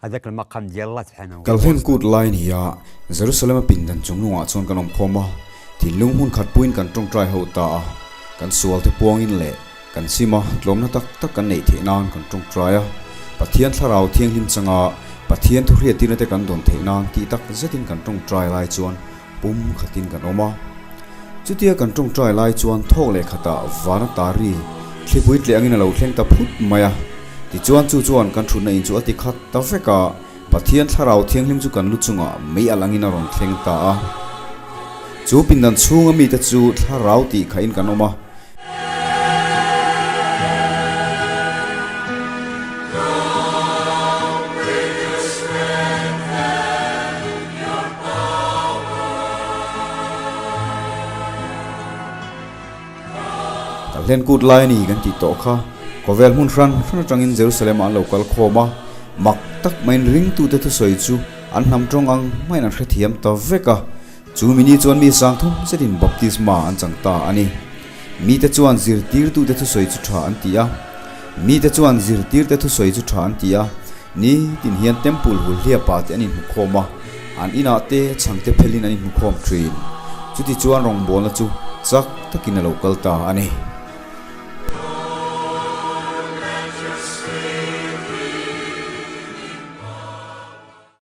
هذاك المقام ديال الله سبحانه Kalhlen kut lai ni a, Jerusalem a pindan chung lungah chuan kan awm khawm a, thinlung hmun khat puiin kan tawngtai ho ta a, kan sual te puangin leh kan sim a, tlawmna tak tak kan neih theih nan kan tawngtai a, Pathian thlarau thianghlim changa Pathian thuhriattirna te kan dawn theih nan tih tak zetin kan tawngtai lai chuan pum khatin kan awm a. Chutia kan tawngtai lai chuan thawk leh khatah vana tari thlipui tleh angin a lo thleng ta phut mai a. Tichuan chu chuan kan thutna in chu a ti khat ta vek a, Pathian thlarau thianghlim chu kan lu chungah mei alh angin a rawn thleng ta a. Chu pindan chhunga mite chu thlarau tih khahin kan awm a. Ka hlen kut lai a ni kan tih tawh kha. Khawvel hmun hran hran atangin Jerusalem ah an lo kal khawm a, mak tak maiin ringtute thusawi chu an hnam tawng ang hmain an hrethiam ta vek a. Chu mini chuan mi sang thum zetin baptisma an chang ta a ni. Mite chuan zirtirtute thusawi chu tha an ti a. Mite chuan zirtirte thusawi chu tha an ti a. Ni tin hian temple hul hliapah te an inhmukhawm a, an inah te chhangte phelin an inhmukhawm thin. Chutichuan rawngbawlna chu chak takin a lo kal ta a ni.